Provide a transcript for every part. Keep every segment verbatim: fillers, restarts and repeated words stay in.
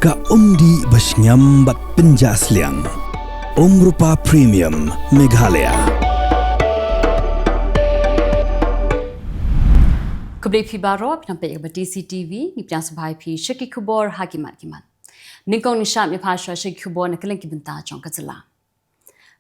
Ka umdih ba shngiam bad pynjah sliang. Umrupa Premium Meghalaya. Khublei phi baroh, phi nang peit ïa ka Batesi TV, ngi pdiang sngewbha ïa phi sha ki khubor ha ki mat ki mat. Nyngkong ngin shah ïa phi sha ki khubor na kylleng ki bynta jong ka jylla.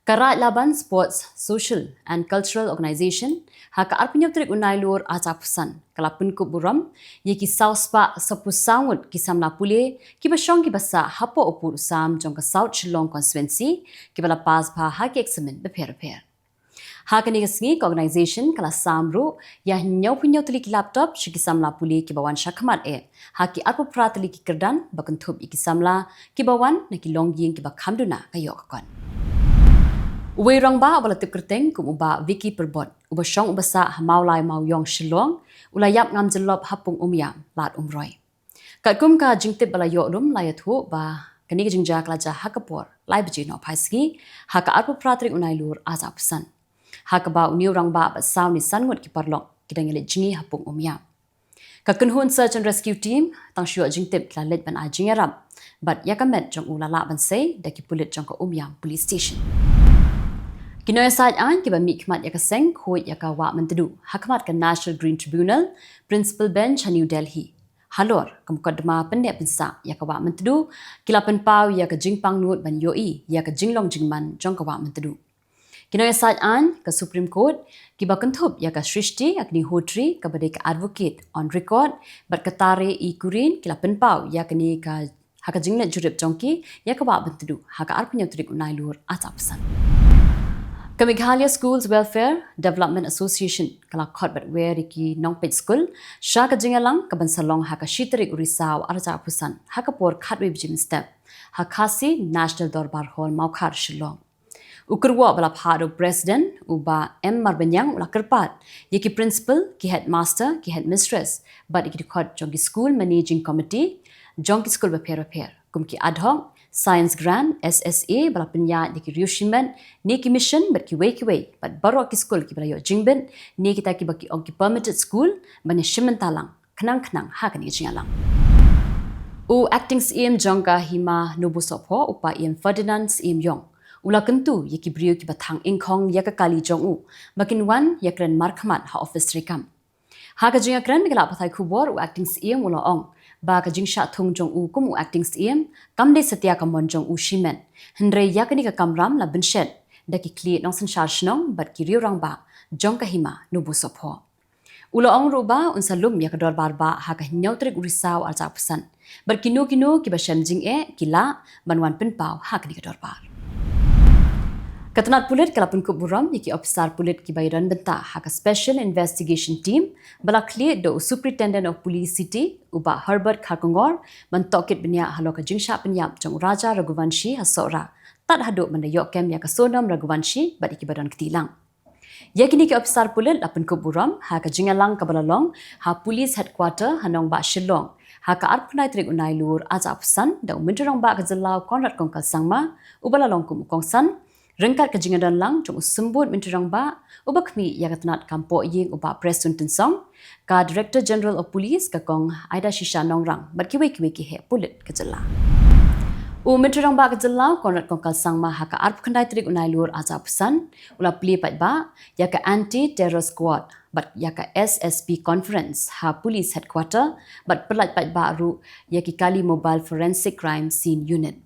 Ka Raid Laban Sports, Social and Cultural Organization, ha ka arphew hynñiew tarik u Nailur arhajar arphew san, ka la pynkup burom ïa ki saw spah sawphew saw ngut ki samla pule kiba shong kiba sah hapoh u pud u sam jong ka South Shillong Constituency, kiba la pass bha ha ki eksamin bapher bapher. Ha kane ka sngi ka organization ka la sam ruh ïa hynñiewphew hynñiew tylli ki laptop sha ki samla pule kiba wan shakhmat eh ha ki arphew phra tylli ki kyrdan ba kynthup ïa ki samla kiba wan na ki longïing kiba kham duna ka ïoh ka kot. Uwei u rangbah uba la tip kyrteng kum u Bah Vicky Pyrbot, uba shong uba sah ha Mawlai Mawiong Shillong, u la ïap ngam jyllop ha Pung Umiam, Lad Umroi. Katkum ka jingtip ba la ïoh lum, la ïathuh ba kane ka jingjia ka la jia ha ka por lai baje nohphai sngi ha ka arphew phra tarik u Nailur arhajar arphew san, ha kaba une u rangbah bad saw ne san ngut ki paralok ki dang ïaleit jngi ha Pung Umiam. Ka kynhun Search and Rescue Team, tang shu ïoh jingtip, ki la leit ban ai jingïarap bad ïa ka met jong u la lah ban sei da ki pulit jong ka Umiam Police Station. Ki nongïasaid aiñ kiba mihkhmat ïa ka seng khuid ïa ka Wah Myntdu ha khmat ka National Green Tribunal Principal Bench ha New Delhi, halor ka mukotduma pynneh pynsah ïa ka Wah Myntdu, ki la pynpaw ïa ka jingpangnud ban ïohi ïa ka jinglong jingman jong ka Wah Myntdu. Ki nongïasaid aiñ ka Supreme Court, kiba kynthup ïa ka Shrishti Agnihotri, kaba dei ka advocate on record, bad ka Tare E Kurin, ki la pynpaw ïa kane ka, ha ka jingleit jurip jong ki ïa ka Wah Myntdu ha ka arphew hynñiew tarik u Nailur arhajar arphew san. Ka Meghalaya Schools Welfare Development Association ka la khot bad wer ïa ki nongpeit skul sha ka jingïalang kaban sa long ha ka shi tarik u Risaw arhajar arphew san ha ka por khatwei baje mynstep ha Khasi National Dorbar Hall, Mawkhar, Shillong. U kyrwoh ba la phah da u President, u Bah M Marbaniang, u la kyrpad ïa ki principal, ki headmaster, ki headmistress bad ïa ki dkhot jong ki school managing committee jong ki skul bapher bapher, kum ki ad hoc, science grant, S S A, ba la pynïaid da ki riew shimet ne ki mission bad kiwei kiwei, bad baroh ki skul kiba la ïoh jingbit ne kita kiba ki ong ki permitted school, ban ïashim bynta lang khnang khnang ha kane ka jingïalang. U Acting Syiem jong ka Hima Nobosohphoh, u Paiem Ferdinand Syiem Iong, u la kyntu ïa ki briew kiba thang ingkhong ïa ka kali jong u ba kin wan ïakren markhmat ha office treikam. Ha ka jingïakren bad ki lad pathai khubor, u Acting Syiem u la ong ba ka jingshah thung jong u kum u Acting Syiem kam dei satia ka mon jong u shimet, hynrei ïa kane ka kamram la bynshet da ki khlieh nongsynshar shnong bad ki riew rangbah jong ka Hima Nobosohphoh. U la ong ruh ba un sa lum ïa ka dorbar bah ha ka hynñiew tarik u Risaw arhajar arphew san, bad kino kino kiba shem jingeh ki lah ban wan pynpaw ha kane ka dorbar. Ka tnat pulit ka la pynkup burom ïa ki ophisar pulit kiba ïadon bynta ha ka Special Investigation Team ba la khlieh da u Superintendent of Police City, u Bah Herbert Kharkongor, ban tohkit bniah halor ka jingshah pynïap jong u Raja Raghuvanshi ha Sohra, tad haduh ban da ïoh kem ïa ka Sonam Raghuvanshi bad ïa kiba don kti lang. Ïa kine ki ophisar pulit la pynkup burom ha ka jingïalang kaba la long ha Police Headquarter ha nongbah Shillong ha ka arphew khyndai tarik u Nailur arhajar arphew san, da u Myntri Rangbah ka jylla u Conrad Kongkal Sangma uba la long kum u kongsan, ryngkat ka jingïadon lang jong u Symbud Myntri Rangbah, uba khmih ïa ka tnat kam pohïing u Bah Prestone Tynsong, ka Director General of Police ka Kong Ida Shisha Nongrang bad kiwei kiwei ki heh pulit ka jylla. U Myntri Rangbah ka jylla u Conrad Kongkal Sangma ha ka arphew khyndai tarik u Nailur arhajar arphew san u la plie paidbah ïa ka Anti Terror Squad bad ïa ka S S P Conference ha Police Headquarter, bad pyllait paidbah ruh ïa ki kali Mobile Forensic Crime Scene Unit.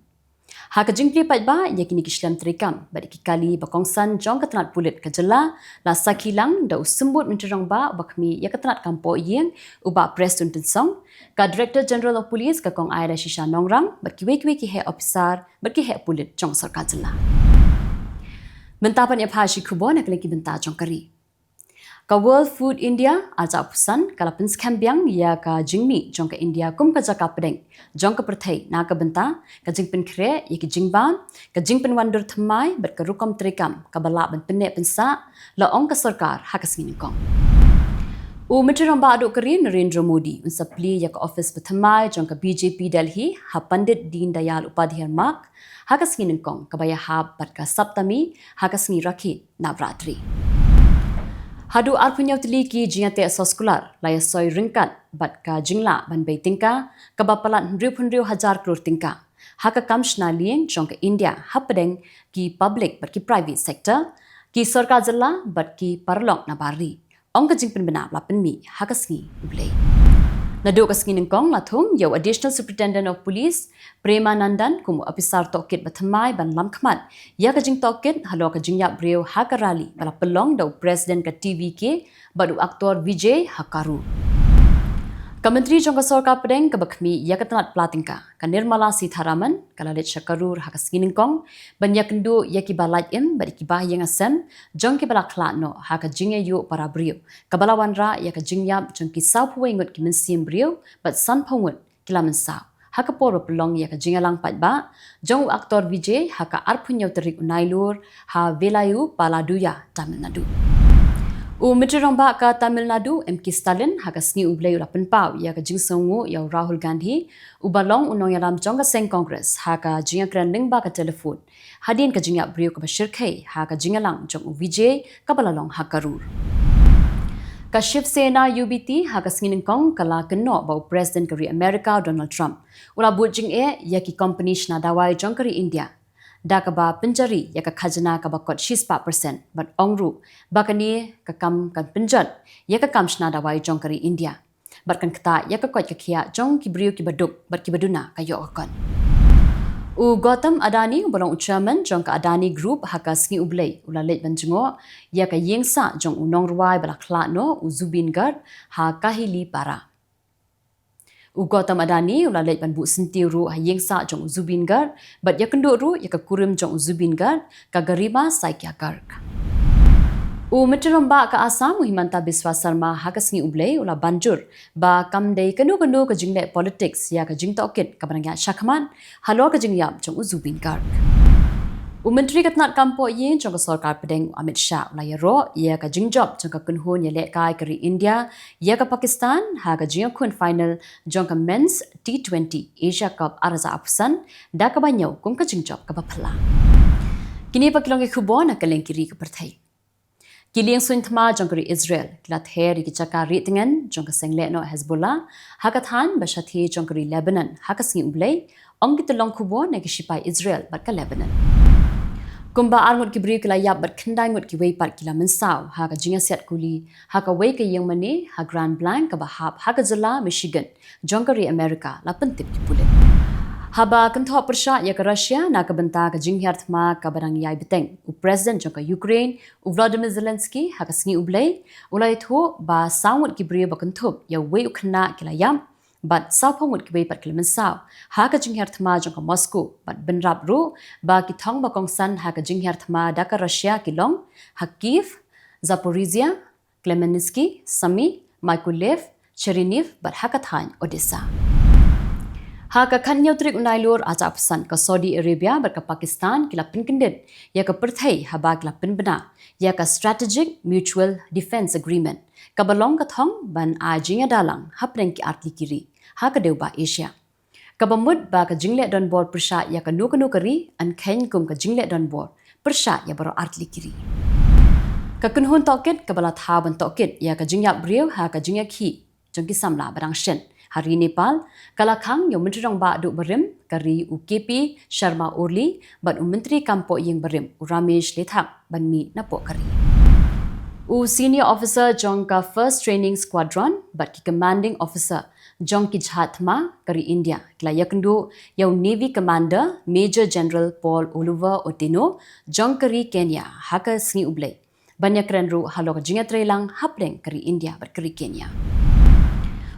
Ha ka jingplie paidbah ïa kine ki shlem treikam bad ïa ki kali ba kongsan jong ka tnat pulit ka jylla, la sakhi lang da u Symbud Myntri Rangbah uba khmih ïa ka tnat kam pohïing u Bah Prestone Tynsong, ka Director General of Police ka Kong Ida Shisha Nongrang bad kiwei kiwei ki heh ophisar bad ki heh pulit jong sorkar jylla. Mynta pat ïa phi sha ki khubor na kylleng ki bynta jong ka ri. Ka World Food India arhajar arphew san ka la pynskhem biang ïa ka jingmih jong ka India kum ka jaka pdeng jong ka pyrthei na ka bynta ka jingpynkhreh ïa ki jingbam, ka jingpynwandur thymmai bad ka rukom treikam kaba lah ban pynneh pynsah, la ong ka sorkar ha ka sngi nyngkong. U Myntri Rangbah duh ka ri Narendra Modi un sa plie ïa ka ophis bathymmai jong ka B J P Delhi ha Pandit Deen Dayal Upadhyay Marg ha ka sngi nyngkong, kaba ïahap bad ka Saptami ha ka sngi Rakhi Navratri. Haduh arphew hynñiew tylli ki jingïateh soskular la ïasoi ryngkat bad ka jinglah ban bei tyngka kaba palat hynriewphew hynriew hajar klur tyngka ha ka kam shna lieng jong ka India hapdeng ki public bad ki private sector, ki sorkar jylla bad ki paralok na bar ri, ong ka jingpynbna ba la pynmih ha ka sngi U Blei. Naduh ka sngi nyngkong la thung ïa u Additional Superintendent of Police Prema Nandan kum u ophisar tohkit ba thymmai ban lam khmat ïa ka jingtohkit halor ka jingïap briew ha ka rally ba la pynlong da u President ka T V K bad u aktor Vijay ha Karur. Ka Myntri jong ka Sorkar Pdeng kaba khmih ïa ka tnat pla tyngka, ka Nirmala Sitharaman, ka la leit sha Karur ha ka sngi nyngkong ban ïakynduh ïa kiba lait im bad ïa kiba ïeng asem jong kiba la khlad noh ha ka jingïaïuh para briew kaba la wanrah ïa ka jingïap jong ki sawphew wei ngut ki mynsiem briew bad sanphew ngut ki la mynsaw ha ka por ba pynlong ïa ka jingïalang paidbah jong u aktor Vijay ha ka arphew hynñiew tarik u Nailur ha Velayupalayur, Tamil Nadu. U Myntri Rangbah ka Tamil Nadu, M K Stalin, ha ka sngi U Blei u la pynpaw ïa ka jingsngewnguh ïa u Rahul Gandhi, uba long u nongïalam jong ka seng Congress, ha ka jingïakren lyngba ka telephone hadien ka jingïap briew kaba shyrkhei ha ka jingïalang jong u Vijay kaba la long ha Karur. Ka Shiv Sena U B T ha ka sngi nyngkong ka la kynnoh ba u President ka ri America Donald Trump u la bud jingeh ïa ki kompani shna dawai jong ka ri India da kaba pynjari ïa ka khajna kaba kot shispah percent bad ong ruh ba kane ka kam kan pynjot ïa ka kam shna dawai jong ka ri India bad kan ktah ïa ka koit ka khiah jong ki briew kiba duk bad kiba duna ka ïoh ka kot. U Gautam Adani uba long u chairman jong ka Adani Group ha ka sngi U Blei u la leit ban jngoh ïa ka ïing sah jong u nongrwai ba la khlad noh u Zubeen Garg ha Kahilipara. U Gautam Adani u la leit ban buh syntiew ruh ha ïing sah jong u Zubeen Garg bad ïakynduh ruh ïa ka kurim jong u Zubeen Garg, ka Garima Saikya Garg. U Myntri Rangbah ka Assam u Himanta Biswa Sarma ha ka sngi U Blei u la ban jur ba kam dei kano kano ka jingleh politics ïa ka jingtohkit kaba nang ïaid shakhmat halor ka jingïap jong u Zubeen Garg. U Myntri ka tnat kam pohïing jong ka Sorkar Pdeng u Amit Shah u la ïaroh ïa ka jingjop jong ka kynhun ïalehkai ka ri India ïa ka Pakistan ha ka jingïakhun final jong ka Men's T twenty Asia Cup ar hajar arphew san da kaba ñiew kum ka jingjop kaba phylla. Kine pat ki long ki khubor na kylleng ki ri ka pyrthei. Ki liengsuiñ thma jong ka ri Israel ki la ther ïa ki jaka rieh tngen jong ka seng lehnoh Hezbollah ha ka thaiñ ba shathie jong ka ri Lebanon ha ka sngi U Blei, ong ki tyllong khubor na ki shipai Israel bad ka Lebanon. Kumba ar ngut ki briew ki la ïap bad khyndai ngut kiwei pat ki la mynsaw ha ka jingïasiat kuli ha kawei ka ïing mane ha Grand Blanc kaba hap ha ka jylla Michigan jong ka ri America, la pyntip ki pulit. Haba kynthoh pyrshah ïa ka Russia na ka bynta ka jinghiar thma kaba dang ïai bteng, u President jong ka Ukraine u Volodymyr Zelensky ha ka sngi U Blei u la ïathuh ba saw ngut ki briew ba kynthup ïa uwei u khynnah ki la ïap bad sawphew ngut kiwei pat ki la mynsaw ha ka jinghiar thma jong ka Moscow bad bynrap ruh ba ki thong ba kongsan ha ka jinghiar thma da ka Russia ki long ha Kyiv, Zaporizhia, Khmelnytskyi, Sumy, Mykolaiv, Chernihiv bad ha ka thaiñ Odessa. Ha ka khathynñiew tarik u Nailur arhajar arphew san, ka Saudi Arabia bad ka Pakistan ki la pynkyndit ïa ka pyrthei haba ki la pynbna ïa ka Strategic Mutual Defence Agreement, kaba long ka thong ban ai jingïada lang hapdeng ki artylli ki ri ha ka dewbah Asia, kaba mut ba ka jingleh donbor pyrshah ïa kano kano ka ri yn kheiñ kum ka jingleh donbor pyrshah ïa baroh artylli ki ri. Ka kynhun tohkit kaba la thaw ban tohkit ïa ka jingïap briew ha ka jingïakhih jong ki samla ba dang shen ha ri Nepal ka la khang ïa u Myntri Rangbah duh barim ka ri u K P Sharma Oli bad u Myntri kam pohïing barim u Ramesh Lethak ban mih napoh ka ri. U senior officer jong ka First Training Squadron bad ki commanding officer jong ki jahaj thma ka ri India ki la ïakynduh ïa u Navy Commander Major General Paul Oliver Otieno jong ka ri Kenya ha ka sngi U Blei ban ïakren ruh halor ka jingïatreilang hapdeng ka ri India bad ka ri Kenya.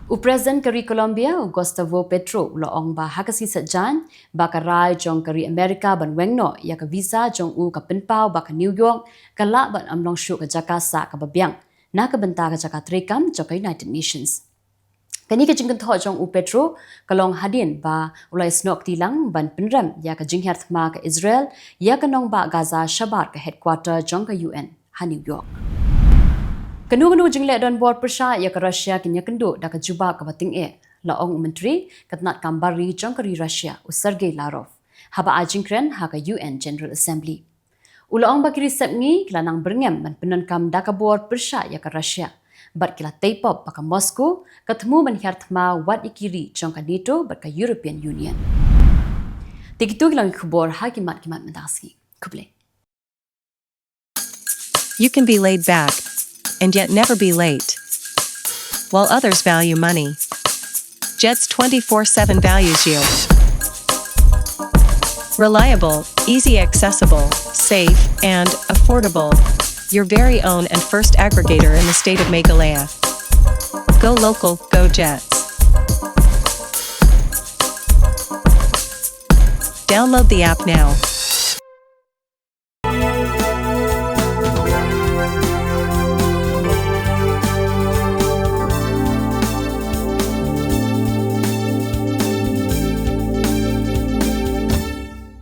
U President ka ri Colombia u Gustavo Petro u la ong ba ha ka sngi Saitjaiñ ba ka rai jong ka ri America ban weng noh ïa ka visa jong u ka pynpaw ba ka New York ka lah ban ym long shuh ka jaka sah kaba biang na ka bynta ka jaka treikam jong ka United Nations. Kane ka jingkynthoh jong u Petro ka long hadien ba u la ïasnoh kti lang ban pynrem ïa ka jinghiar thma ka Israel ïa ka nongbah Gaza shabar ka headquarter jong ka U N ha New York. Kano kano jingleh donbor pyrshah ïa ka Russia kin ïakynduh da ka jubab kaba tyngeh, la ong u Myntri ka tnat kam bar ri jong ka ri Russia u Sergei Lavrov haba ai jingkren ha ka U N General Assembly. U la ong ba ki ri sepngi ki la nang byrngem ban pyndonkam da ka bor pyrshah ïa ka Russia, bad ki la tei pop ba ka Moscow ka thmu ban hiar thma wat ïa ki ri jong ka NATO bad ka European Union. Te kito ki long ki khubor ha ki mat ki mat mynta ka sngi. Khublei. You can be laid back and yet never be late. While others value money, Jets twenty-four seven values you. Reliable, easy accessible, safe, and affordable. Your very own and first aggregator in the state of Meghalaya. Go local, go Jets. Download the app now.